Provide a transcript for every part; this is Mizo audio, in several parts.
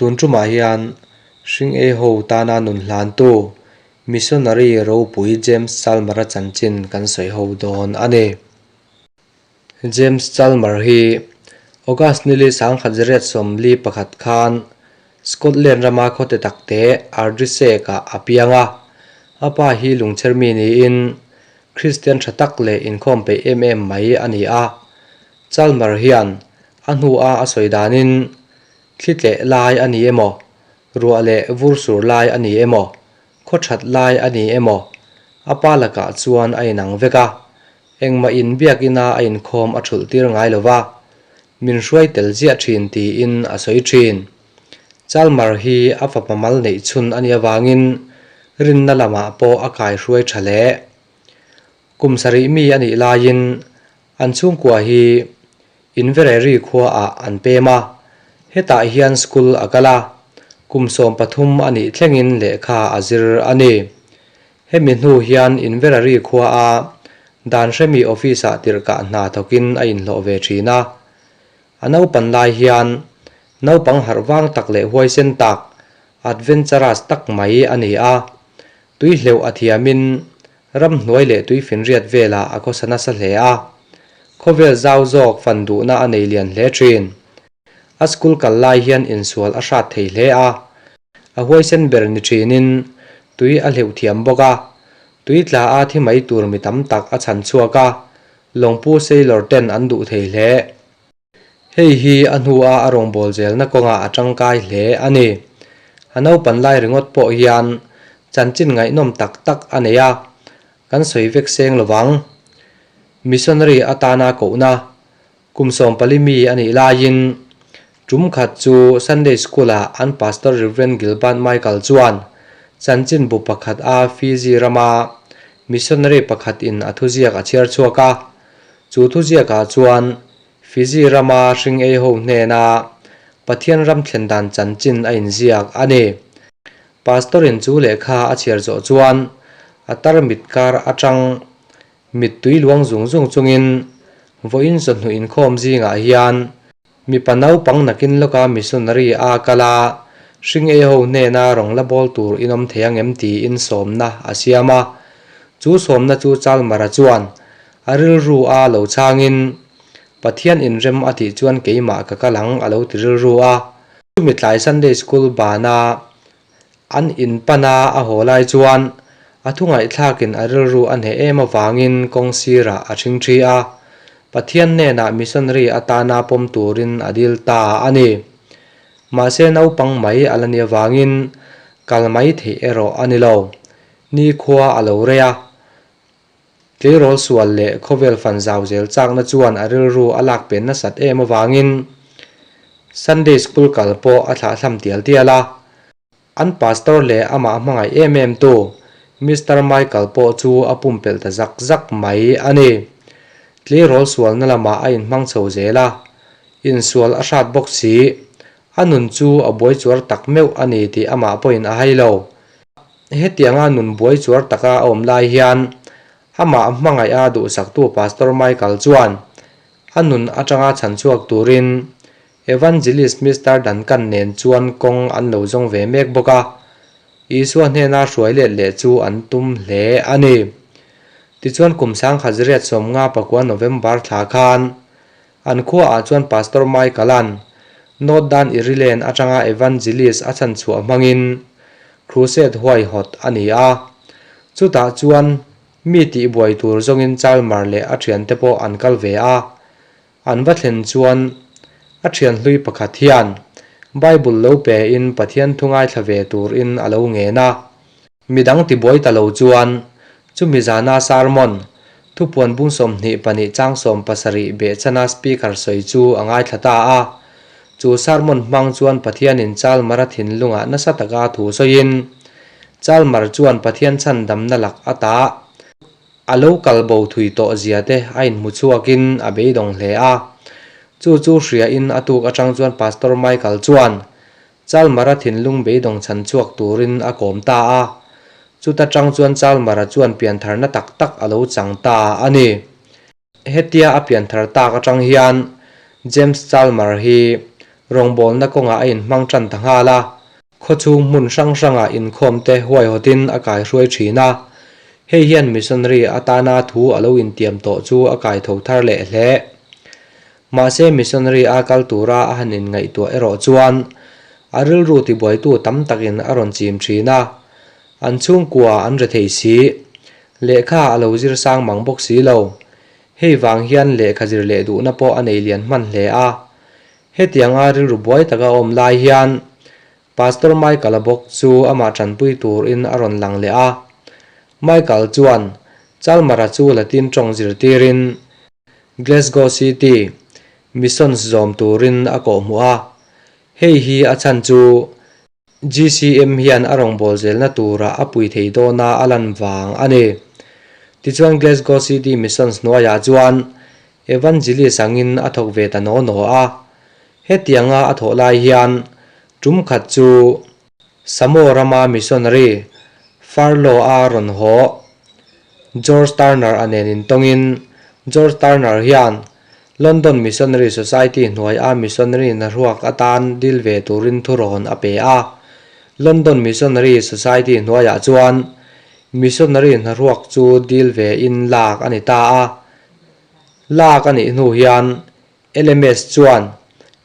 Tun tumah hian hring ei ho tana nun hlantu Missionary ropui James Chalmers-a chanchin kan sawi ho dawn a ni. James Chalmers hi August nili 1941 khan Scotland rama khawte takte Ardriseg-ah a piang a. A pa hi lungchher mi niin Kristian tha tak leh inkhawm peih em em mai a ni a. Chalmers hian a hnua a sawi danin thli tleh lai a ni emaw, ruah leh vur sur lai a ni emaw, khaw that lai a ni emaw, a pa lakah chuan a inang vek a. Engmah in biakina a inkhawm a thulh tir ngai lo va, min hruai tel ziah thin tiin a sawi thin. Chalmar hi a fapa mal neih chhun a nih avangin rinna lamah pawh a kai hruai tha hle. Kum sarih mi a nih laiin an chhungkua hi Inverary khuaah an pem a, hetah hian school a kal a, kum 13 a nih thlengin lehkha a zir a ni. Hemi hnu hian Inverary khuaa dan hremi office-ah tirhkah hna thawkin a inhlawh ve thin a. A naupan lai hian naupang harh vang tak leh huaisen tak, adventurous tak mai a ni a. Tui hleuh a thiamin ramhnuai leh tuifinriat velah a khawsa nasa hle a. Khawvel zau zawk fan duhna a nei lian hle thin. A school kal lai hian insual a hrat thei hle a. A huaisen ber ni thinin tui a hleuh thiam bawk a, tui tla a thi mai tur mi tam tak a chhan chhuak a, lawngpu sailor ten an duh thei hle. Hei hi a hnua a rawngbâwl zelna kawngah a tangkai hle a ni. A naupan lai ringawt pawh hian chanchin ngaihnawm tak tak a nei a, kan sawi vek seng lovang. Missionary atana kohna Kum 14 mi a nih laiin tum khat chu Sunday School-ah an Pastor Rev. Gilbert Michael chuan chanchinbu pakhat a Fiji rama missionary pakhatin a thuziak a chhiar chhuak a. Chu thuziakah chuan Fiji rama hring ei ho hnena Pathian ram thlen dan chanchin a inziak a ni. Pastor-in chu lehkha a chhiar zawh chuan a tarmit kar atang Mittui luang zung zung chungin vawiin chawhnu inkhawm zingah hian mipa naupang nakin lawka missionary a kal a, hring ei ho hnena rawng la bawl tur in awm thei ang em tiin sawmna a siam a. Chu sawmna chu Chalmara chuan a rilru a lo chhangin, Pathian inrem a tih chuan keimah ka kal ang a lo ti rilru a. Chumi tlai Sunday School bana An in pan a a haw lai chuan a thu ngaihthlakin a rilru a hneh em avangin kawng sirah a ṭhing ṭhi a, Pathian hnenah missionary atana pawm turin a dil ta a ni. Mahse naupang mai a la ni avangin kal mai theih erawh a ni lo. Nikhua a lo rei a. Tleirawl sual leh khawvel fan zau zel chakna chuan a rilru a lak pen nasat em avangin Sunday School kal pawh a thlahthlam tial tial a. An pastor leh amah hmangaih em em tu Mister Michael pawh chu a pumpelh ta zak zak mai a ni. Tleirawl sualna lamah a inhmang chho zel a, insual a hrat bawk si. A nun chu a buai chuar tak meuh a ni tih amah pawhin a hai lo. Hetianga nun buai chuar taka a awm lai hian amah hmangaih a duhsaktu Pastor Michael chuan a nun atanga chhan chhuak turin Evangelist Mister Duncan nen chuan kawng an lo zawng ve mek bawk a, Isua hnena hruai let leh chu an tum hle a ni. Tichuan kum 1959 November thla khan an khuaah chuan Pastor Michael-a'n Northern Ireland atanga Evangelist a chhan chhuah hmangin Crusade huaihawt a ni a. Chutah chuan mi tihbuai tur zawngin Chalmar leh a thiante pawh an kal ve a. An va thlen chuan a thian hlui pakhat hian Bible lo pein Pathian thu ngaithla ve turin a lo ngen a. Midang tibuai ta lo chuan chumi zana sermon thupuan bung 22 chang 70 behchana speaker sawi chu a ngaithla ta a. Chu sermon hmang chuan Pathianin Chalmara thinlungah nasa taka thu sawiin Chalmar chuan Pathian chhandamna lak ata a lo kal bo thui tawh zia te a inhmu chhuakin a beidawng hle a. Chu chu hriain a tuk atang chuan Pastor Michael chuan Chalmara thinlung beidawng chhan chhuak turin a kawm ta a. Chuta tang chuan Chalmara chuan piantharna tak tak a lo chang ta a ni. Hetia a pianthar tak atang hian James Chalmar hi Rawngbawlna kawngah a inhmang tan ta nghal a. Khawchhung hmun hrang hrangah inkhawmte huaihawtin a kaihruai thin a. Hei hian missionary atana thu a lo intiam tawh chu a kaitho thar leh hle. Mahse missionary a kal tura a han inngaihtuah erawh chuan a rilru tibuaitu tam takin a rawn chim thin a. An chhungkua an re thei si. Lehkha a lo zir sang mang bawk si lo. Hei vang hian lehkha zir leh duhna pawh a nei lian hman hle a. Hetianga rilru buai taka a awm lai hian Pastor Michael-a bawk chu amah tanpui turin a rawn lang leh a. Michael chuan Chalmara chu Latin tawng zirtirin Glasgow City Missions zawm turin a kawhhmuh a. Hei hi a chhan chu GCM hian a rawngbâwl zelna tura a pui thei dawna a lan vang a ni. Tichuan Glasgow City Missions hnuaiah chuan Evangelist angin a thawk ve ta naw naw a. Hetianga a thawh lai hian tum khat chu Samoa rama missionary Farlow-a rawn haw George Turner-a nen intawngin George Turner hian London Missionary Society hnuaia missionary hnaruak atan dil ve turin thurawn a pe a. London Missionary Society hnuaiah chuan missionary hnaruak chu dil ve in lak a ni ta a. Lak a nih hnu hian LMS chuan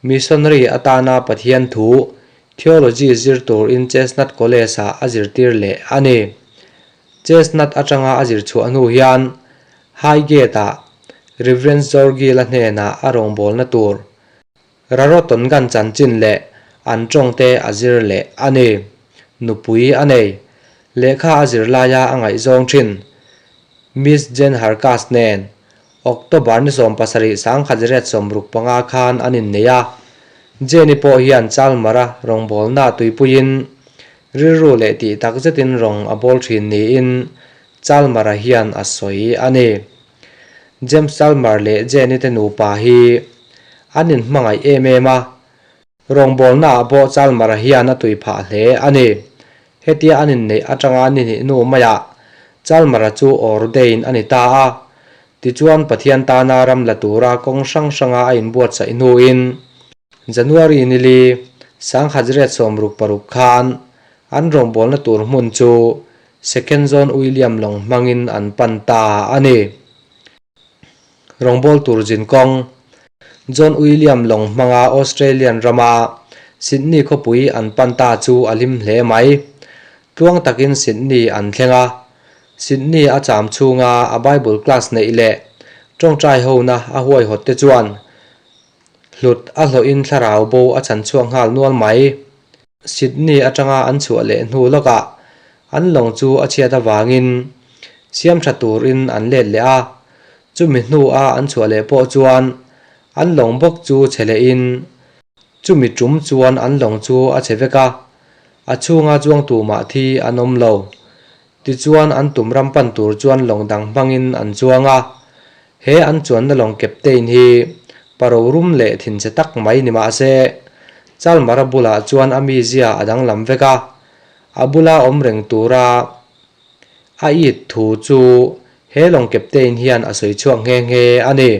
missionary atana Pathian thu, theology, zir turin Chestnut College-ah a zirtir leh a ni. Chestnut atanga a zir chhuah hnu hian Highgate-ah Rev. George-a hnenah a rawngbawlna tur Rarotongan chanchin leh an tawngte a zir leh a ni. Nupui a nei. Lehkha a zir laia a ngaihzawng thin Miss Jane Harkas nen October ni 70 1965 khan an innei a. Jane-i pawh hian Chalmara rawngbawlna tuipuiin Rilru leh tih tak zetin rawng a bawl thin niin Chalmar-a hian a sawi a ni. James Chalmar leh Jenny te nupa hi an inhmangaih em em a, rawngbawlnaah pawh Chalmar-a hian a tui phah hle a ni. Hetia an inneih atanga ni hnih hnu maiah Chalmar-a chu ordain a ni ta a, tichuan Pathian tana ram la tura kawng hrang hranga a inbuatsaih hnuin January nili 1966 khan an rawngbawlna tur hmun chu Second John William lawng hmangin an pan ta a ni. Rawngbâwl tur zin kawng John William lawng hmanga Australian rama Sydney khawpui an pan ta chu a hlim hle mai. Tluang takin Sydney an thleng a, Sydney a cham chhunga a Bible class neih leh tawngtai hona a huaihawt te chuan Hlut a hlawhin thlarau bo a chan chhuak nghal nual mai. Sydney atanga an chhuah leh hnu lawkah an lawng chu a chhiat avangin siam tha turin an let leh a, chumi hnua an chhuah leh pawh chuan an lawng bawk chu chhe lehin chumi tum chuan an lawng chu a chhe vek a, a chhunga chuang tumah thi an awm lo. Tichuan an tum ram pan tur chuan lawng dang hmangin an chuang a, He an chuanna lawng captain hi paro rum leh thinchhe tak mai ni mah se, Chalmara bulah chuan a mizia a danglam vek a, a bula awm reng tura a it thu chu he lawng captain hian a sawi chhuak nghe nghe a ni.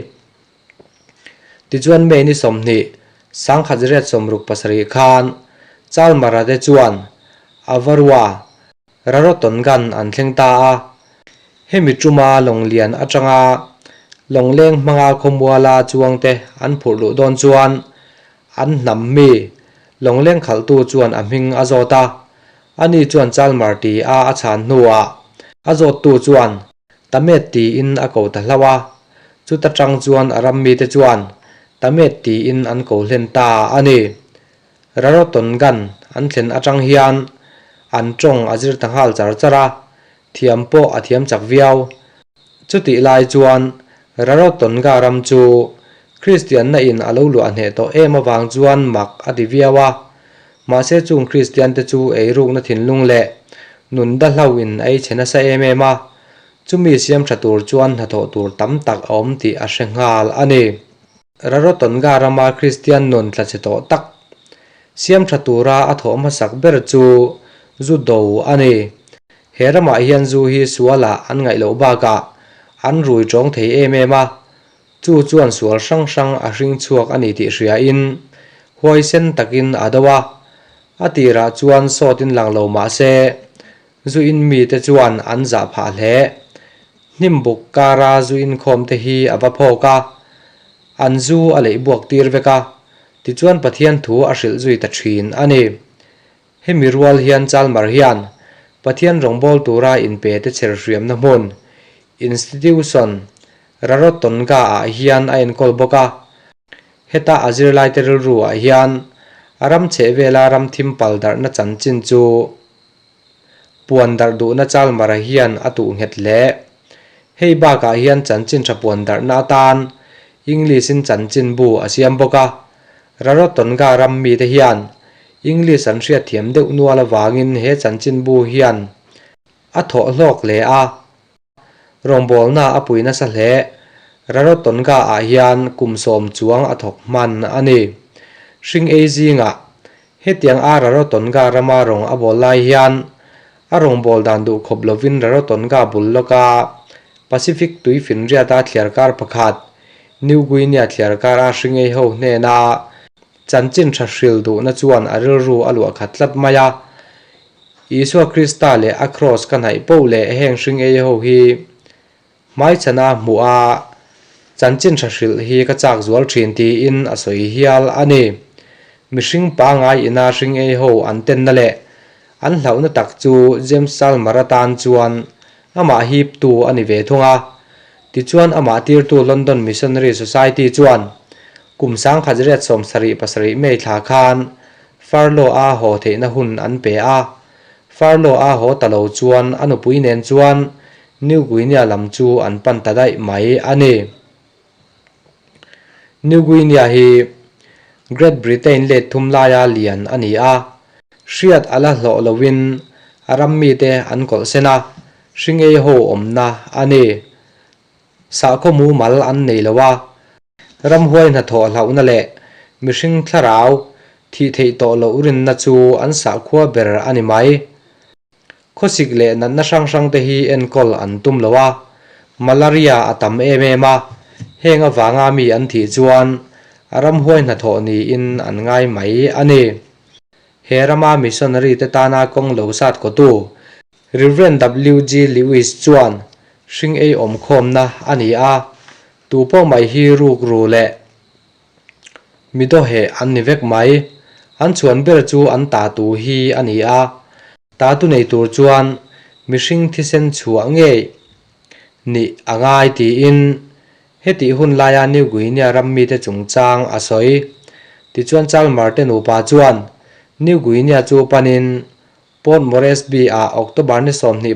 Tichuan May ni 20, 1967 khan Chalmara te chuan Avarua Rarotongan an thleng ta a. Hemi tuma Lawnglian atanga Lawngleng hmanga khawmuala chuangte an phurh luh dawn chuan an hnam mi Lawngleng khalhtu chuan a hming a zawt a, ani chuan Chalmar ti a a chhan hnuah a zawttu chuan Tamet tiin a ko ta hlauh a, chuta tang chuan a ram mite chuan Tamet tiin an ko hlen ta a ni. Rarotongan an thlen atang hian an tawng a zir ta nghal char char a, thiam pawh a thiam chak viau. Chutih lai chuan Rarotonga ram chu Kristianna in a lo luah hneh tawh em avang chuan mak a ti viau a, mahse chung Kristian te chu eirukna thinlung leh nun dahlo in a ei chhe nasa em em a, chumi siam tha tur chuan hnathawh tur tam tak a awm tih a hre nghal a ni. Rarotonga rama Kristian nun tla chhe tawh tak siam tha tura a thawh hmasak ber chu zu do a ni. He ramah hian zu hi sualah an ngaih loh bakah an rui tawng thei em em a, chu chuan sual hrang hrang a hring chhuak a ni tih hriain Huaisen takin a do a, a tirah chuan sawtin lang lo mah se, zu in mite chuan an zah phah hle. Hnim buk kara zu inkhawm te hi a va phawk a, an zu a leih buak tir vek a, tichuan Pathian thu a hrilh zui ta thin a ni. Hemi rual hian Chalmar hian Pathian rawngbâwl tura inpe te chher hriamna hmun, institution, Rarotonga-ah hian a enkawl bawk a. Heta a zirlaite rilru-ah hian a ram chhehvela ram thim pal darhna chanchin chu puan darh duhna Chalmar-a hian a tuh nghet hle. Hei bakah hian chanchin tha puan darhna atan English-in chanchinbu a siam bawk a. Rarotonga ram mite hian English an hriatthiam deuh nual avangin he chanchinbu hian a thawh hlawk hle a, rawngbawlna a pui nasa hle. Rarotonga-ah hian kum sawm chuang a thawk hman a ni. Hring ei zingah hetiang a Rarotonga rama rawng a bawl lai hian a rawngbâwl dan duh khawp lovin Rarotonga bul lawka Pacific tuifinriata thliarkar pakhat New Guinea thliarkara hringei ho hnena chanchin tha hril duhna chuan a rilru a luah khat tlat mai a. Isua Krista leh a kraws ka hnaih poh leh heng hringei ho hi hmaichhana hmuh a chanchin tha hrilh hi ka chak zual thin tiin a sawi hial a ni. Mihring pangai ina hringei ho an tenna leh an hlauhna tak chu James Chalmers atan chuan amah hiptu a ni ve thung a. Tichuan amah tirtu London Missionary Society chuan kum 1977 May thla khan Furlough-a haw theihna hun an pe a. Furlough-a haw ta lo chuan a nupui nen chuan New Guinea lam chu an pan ta daih mai a ni. New Guinea hi Great Britain let thum laia lian a ni a, hriat a la hlawh loin a ram mite an kawlh sen a, Hringei ho awmna a ni. Sahkhaw mumal an nei lo a, ramhuai hnathawh hlauhna leh mihring thlarau thih theih tawh loh rinna chu an sahkhua ber a ni mai. Khawsik leh natna hrang hrang te hi enkawl an tum lo a, malaria a tam em em a, heng avanga mi an thih chuan a ramhuai hnathawh niin an ngai mai a ni. He rama missionary te tana kawng lo sat kawtu Rev. WG Lewis chuan hring ei awm khawmna a ni a, tu pawh mai hi ruk ru leh mi dawheh an ni vek mai. An chhuan ber chu an ta tu hi a ni a, ta tu nei tur chuan mihring thisen chhuah ngei nih a ngai tiin hetih hun laia New Guinea ram mite chungchang a sawi. Tichuan Chalmers te nupa chuan New Guinea chu panin Port Moresby ah October ni 22,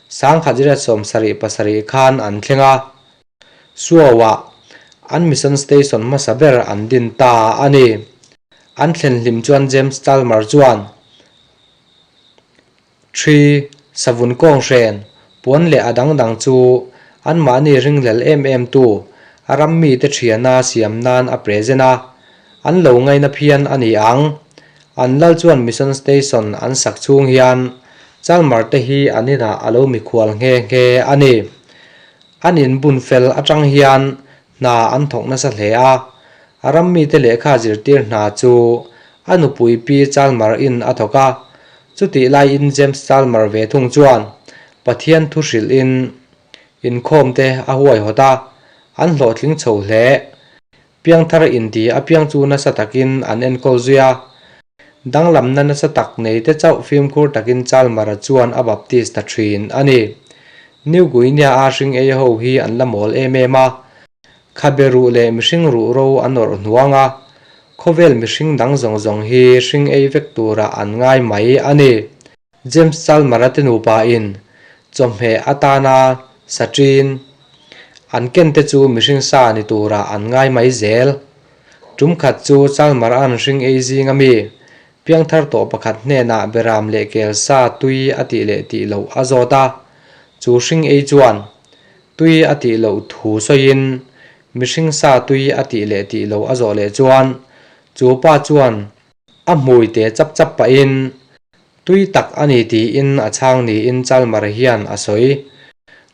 1977 khan an thleng a, Suau ah an mission station hmasa ber an din ta a ni. An thlen hlim chuan James Chalmer chuan Thi, savun kawnghren, puan leh a dang dang chu anmahni ringhlel em em tu a ram mite thiana siam nan a present a, An lo ngaina phian a ni ang. An lal chuan Mission Station an sak chhung hian Chalmar te hi an inah a lo mikhual nghe nghe a ni. An inbun fel atang hian hna an thawk nasa hle a, a ram mite lehkha zirtir hna chu a nupui Pi Chalmar in a thawk a. Chutih laiin James Chalmar ve thung chuan Pathian thu hrilhin inkhawm te a huaihawt a, an hlawhtling chho hle. Piangthar inti a piang chu nasa takin an enkawl zui a, danglamna nasa tak nei te chauh fimkhur takin Chalmara chuan a baptist ta thin a ni. New Guinea-a hring ei ho hi an la mawl em em a, khabe ruh leh mihring ruh ro an awrh hnuang a, khawvel mihring dang zawng zawng hi hring ei vek turah an ngai mai a ni. James Chalmara te nupa in chawhmeh atana saṭin an ken te chu mihring sa ni turah an ngai mai zel. Tum khat chu Chalmara'n hring ei zing ami piangthar tawh pakhat hnenah beram leh kel sa tui a tih leh tih loh a zawt a, chu hring ei chuan tui a tih loh thu sawiin mihring sa tui a tih leh tih loh a zawh leh chuan chu pa chuan A hmui te chap chap pahin tui tak a ni tiin a chhang niin Chalmar hian a sawi.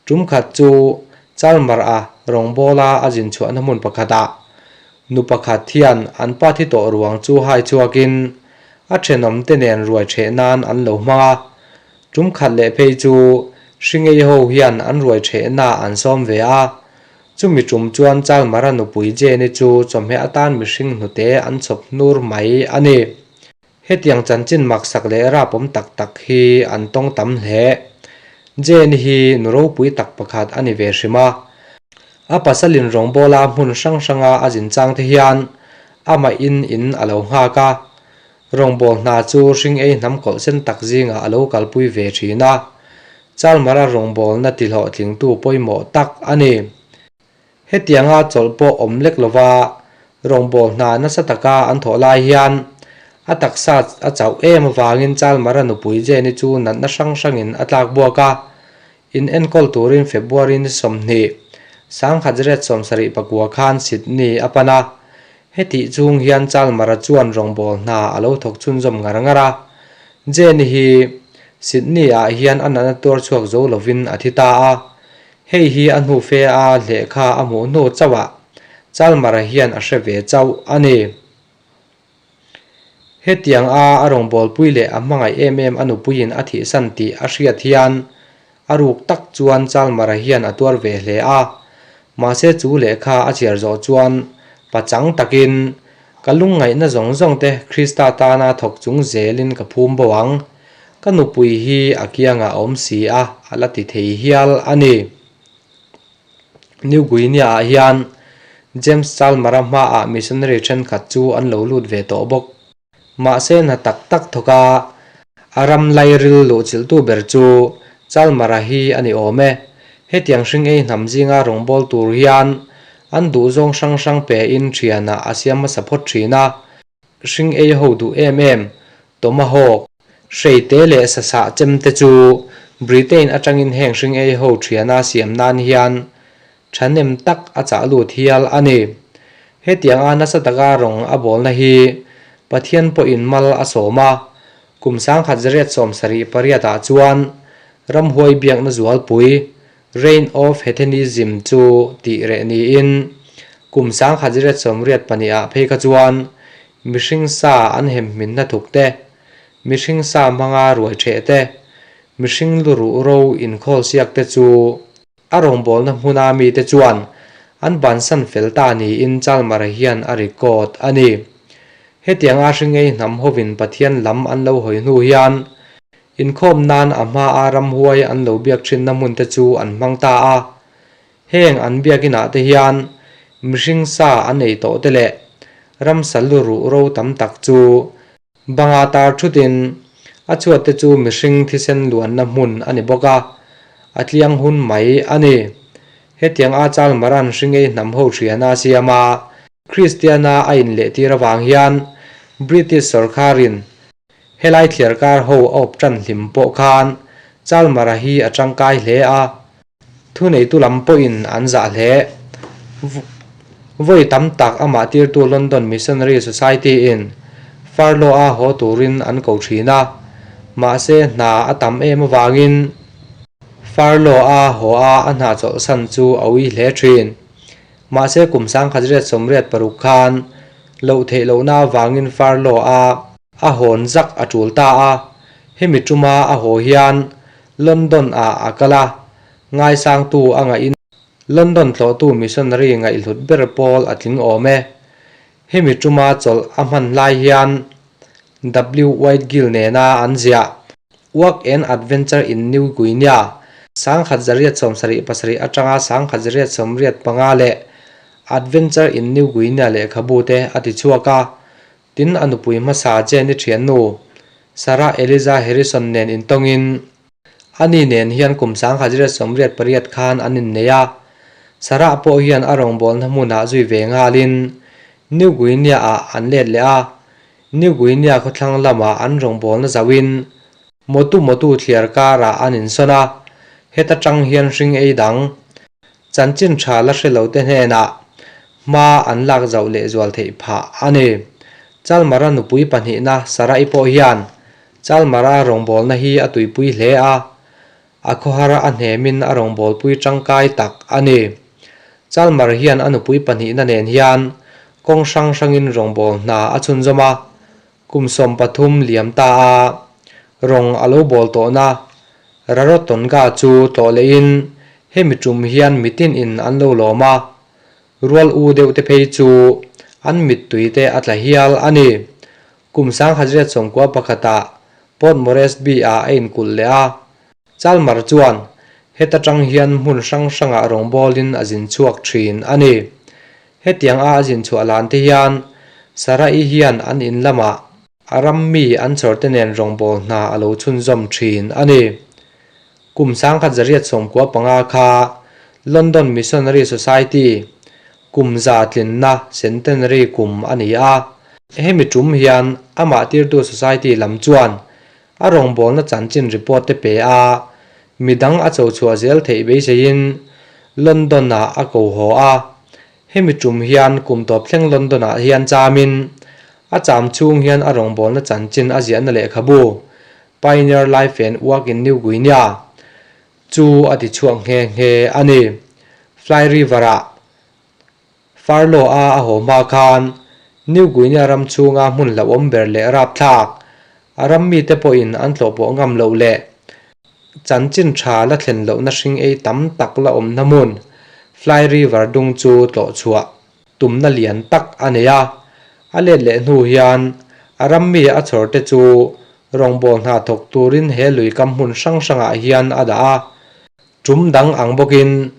Tum khat chu Chalmar-a rawngbawla a zin chhuahna hmun pakhatah. Nu pakhat hian an pa thi tawh ruang chu hai chhuakin a thenawmte nen ruai ṭheh nan an lo hmang a. Ṭum khat leh phei chu hringei ho hian an ruai ṭhehna an sawm ve a. Chumi ṭum chuan Chalmara nupui Jane-i chu chawhmeh atan mihring hnute an chhawp hnur mai a ni. Hetiang chanchin maksak leh rapawm tak tak hi an tawng tam hle. Jane hi nu ropui tak pakhat a ni ve hrim a. A pasalin rawngbawla hmun hrang hranga a zin chang te hian amah in in a lo nghak a. Rawngbâwl hna chu hring ei hnam kawlh sen tak zingah a lo kalpui ve thin a. Chalmara rawngbâwlna tihlawhtlingtu pawimawh tak a ni. Hetianga chawlh pawh awm lek lova rawngbâwl hna nasa taka an thawh lai hian a taksa a chauh em avangin Chalmara nupui Jane-i chu natna hrang hrangin a tlak buak a, in enkawl turin February ni 20, 1974 khan Sydney a pan a. Hetih chung hian Chalmara chuan rawngbâwl hna a lo thawk chhunzawm ngar ngar a. Jane-i hi Sydney-ah hian a natna tuar chhuak zo lovin a thi ta a. Hei hi a hnu fe a lehkha a hmuh hnu chauh ah Chalmara hian a hre ve chauh a ni. Hetiang a a rawngbawlpui leh a hmangaih em em a nupuiin a thihsan tih a hriat hian a ruk tak chuan Chalmara hian a tuar ve hle a. Mahse chu lehkha a chhiar zawh chuan pachang takin ka lungngaihna zawng zawng te Krista tana thawk chung zelin ka phum bo ang. Ka nupui hi a kiangah a awm si a, a la ti thei hial a ni. New Guinea-ah hian James Chalmers-a hmaah missionary thenkhat chu an lo lut ve tawh bawk. Mahse hna tak tak thawk a, a ram lairil luhchilhtu ber chu Chalmers-a hi a ni awm e. Hetiang hring ei hnam zinga rawngbâwl tur hian an duhzawng hrang hrang pein thianah a siam hmasa phawt thin a. Hring ei ho duh em em, Tomahawk, hreite leh sasah chem te chu Britain atangin heng hring ei ho thiana siam nan hian thahnem tak a chah lut hial a ni. Hetiang a nasa taka rawng a bawlna hi Pathian pawhin mal a sawm a, kum 1978 ah chuan ramhuai biakna zualpui Reign of Hethenism chu tih reh niin kum 1982 ah phei kha chuan mihring sa an hem hmin hna thuk te, mihring sa hmanga ruai ṭheh te, mihring lu ruh ro inkhawl siak te chu a rawngbawlna hmuna mite chuan an bansan fel ta niin Chalmara hian a record a ni. Hetiang a hringei hnam hovin Pathian lam an lo hawi hnu hian Inkhawm nan a hmaa ramhuai an lo biak thinna hmun te chu an hmang ta a. Heng an biak inah te hian mihring sa an ei tawh te leh ramsa lu ruh ro tam tak chu banga tar thutin a chhuat te chu mihring thisen luanna hmun a ni bawk a, a tliang hun mai a ni. Hetiang a Chalmaran hringei hnam ho thiana a siam a, Kristiana a inlehtir avang hian British sawrkharin Helai thliarkar ho a awp tan hlim pawh khan Chalmara hi a tangkai hle a, thuneitu lam pawhin an zah hle. Vawi tam tak amah tirtu London Missionary Society-in Farlaw-a haw turin an ko thin a, mahse hna a tam em avangin Farlaw-a haw a a hna chawlhsan chu a ui hle thin. Mahse kum 1986 khan loh theih lohna avangin Farlaw a a hawn zak a tul ta a, hemi tuma a haw hian London ah a kal a, ngaisangtu a ngaih in London tlawhtu missionary ngaihhlut ber pawl a tling awm e. Hemi tuma chawlh a hman lai hian W. White Gill nena an ziah Work and Adventure in New Guinea, 1877 atanga 1885 leh Adventure in New Guinea lehkhabu te a ti chhuak a, tin a nupui hmasa Jane-i thiannu Sarah Eliza Harrison nen intawngin ani nen hian kum 1888 khan an innei a, Sarah pawh hian a rawngbawlna hmunah zui ve nghalin New Guinea-ah an let leh a, New Guinea khawthlang lamah an rawngbawlna zauhin Motu Motu thliar karah an insawn a, heta tang hian hring ei dang, chanchin tha la hre lote hnenah hma an lak zauh leh zual theih phah a ni. Chalmara nupui pahnihna Sarai pawh hian Chalmara rawngbawlna hi a tuipui hle a, a khawhar a hnemin a rawngbawlpui tangkai tak a ni. Chalmar hian a nupui pahnihna nen hian kawng hrang hrangin rawngbâwl hna a chhunzawm a, kum 13 liam ta a rawng a lo bâwl tawhna Rarotonga chu tlawh lehin hemi tum hian mitin in an lo lawm a, rual u deuh te phei chu an mittui te a tla hial a ni. Kum 1991ah Port Moresby ah a inkulh leh a, Chalmar chuan heta tang hian hmun hrang hrangah rawngbawlin a zin chhuak thin a ni. Hetiang a a zin chhuah lan te hian Sarah-i hian an in lamah a ram mi an chhawr te nen rawngbâwl hna a lo chhunzawm thin a ni. Kum 1995 kha London Missionary Society kum za tlinna centenary kum a ni a. Hemi tum hian amah tirtu society lam chuan A rawngbawlna chanchin report te pe a, midang a cho chhuah zel theih beiseiin London ah a ko haw a. Hemi tum hian kum tawp thleng London ah hian chamin a cham chhung hian a rawngbawlna chanchin a ziahna lehkhabu Pioneer Life and Work in New Guinea chu a ti chhuak nghe nghe a ni. Fly River ah Farlo a a haw hma khan New Guinea ram chhunga hmun hlauhawm ber leh rapthlak, a ram mite pawhin an tlawhpawh ngam loh leh chanchin tha la thlen lohna hring ei tam tak la awmna hmun Fly River dung chu tlawh chhuah tumna lian tak a nei a. A let leh hnu hian a ram mi a chhawr te chu rawngbâwl hna thawk turin he lui kam hmun hrang hrangah hian a dah a. Tum dang ang bawkin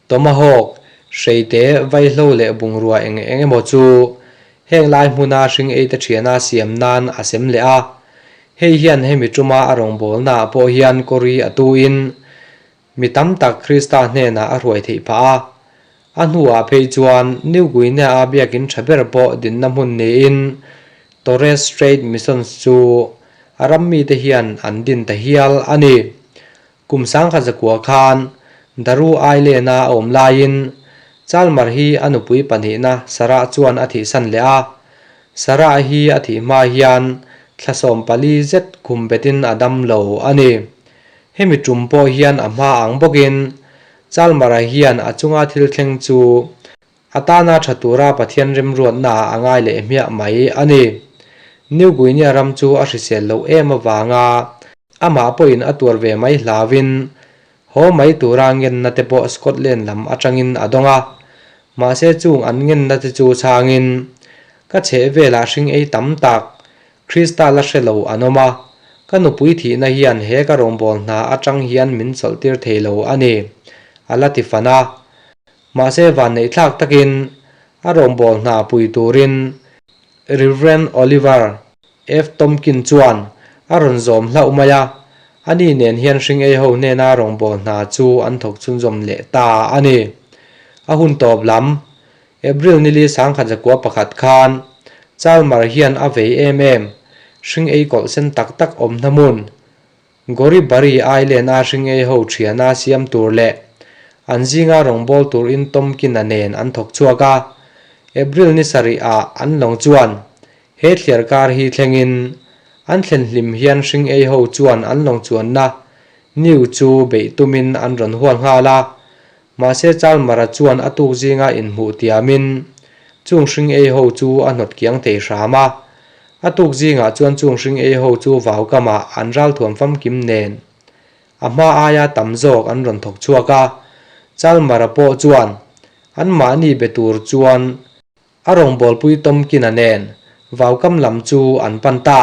Tomahawk, hreite, vaihlo leh bungrua eng eng emaw chu heng lai hmuna hring eite thiana siam nan a sem leh a. Hei hian hemi tuma a rawngbawlnaah pawh hian kawri a tuin mi tam tak Krista hnenah a hruai theih phah a. A hnuah phei chuan New Guinea-a biakin tha ber pawh dinna hmun niin Torres Strait Missions chu a ram mite hian an din ta hial a ni. Kum 1900 khan Daru Island-a a awm laiin Chalmar hi a nupui pahnihna Sarah chuan a thihsan leh a. Sarah hi a thih hma hian thla 14 zet khum betin a dam lo a ni. Hemi tum pawh hian a hma ang bawkin Chalmar-a hian a chunga thil thleng chu a tana tha tura Pathian remruatnaah a ngai leh hmiah mai a ni. New Guinea ram chu a hrisel loh em avanga amah pawhin a tuar ve mai hlauin haw mai tura ngenna te pawh Scotland lam atangin a dawng a. Mahse chung an ngenna te chu chhangin ka chheh velah hring ei tam tak Krista la hre lo an awm a, ka nupui thihna hian he ka rawngbâwl hna atang hian min chawlhtir thei lo a ni, a la ti fan a. Mahse vanneih thlak takin a rawngbâwl hna pui turin Rev. Oliver F. Tomkin chuan a rawn zawm hlauh mai a, ani nen hian hring ei ho hnena rawngbâwl hna chu an thawk chhunzawm leh ta a ni. A hun tawp lam, April nili 1901 khan Chalmar hian a vei em em, hring ei kawlh sen tak tak awm hna hmun, Goribari Island-a hringei ho thiana siam tur leh an zinga rawngbâwl turin Tomkin-a nen an thawk chhuak a. April ni sarih ah an lawng chuan he thliar kar hi thlengin an thlen hlim hian hringei ho chuan an lawng chuanna New chu beih tumin an rawn hual nghal a. Mahse Chalmara chuan a tuk zinga inhmuh tiamin chung hringei ho chu a hnawt kiang thei hram a. A tuk zingah chuan chung hring ei ho chu vau kamah an ralthuam famkim nen a hma aia tam zawk an rawn thawk chhuak a. Chalmara pawh chuan anmahni be tur chuan a rawngbawlpui Tomkina nen vau kam lam chu an pan ta.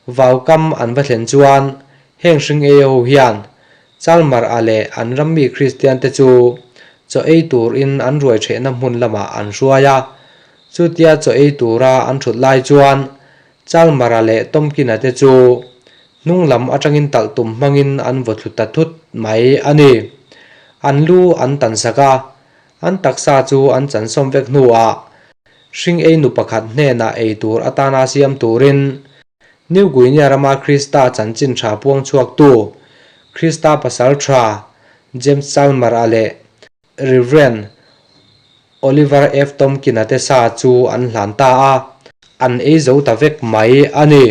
Vau kam an va thlen chuan heng hring ei ho hian Chalmara leh an rammi Kristian te chu chaw ei turin an ruai thehna hmun lamah an hruai a. Chutia chaw ei tura an thut lai chuan Chalmara leh Tomkina te chu hnung lam atangin talh tum hmangin an vaw thlu ta thut mai a ni. An lu an tan sak a, an taksa chu an chansawm vek hnuah hring ei nu pakhat hnenah ei tur atana siam turin New Guinea rama Krista chanchin tha puang chhuaktu Krista pasal tha James Chalmara leh Rev. Oliver F. Tomkin-a te sa chu an hlan ta a, an ei zo ta vek mai a ni.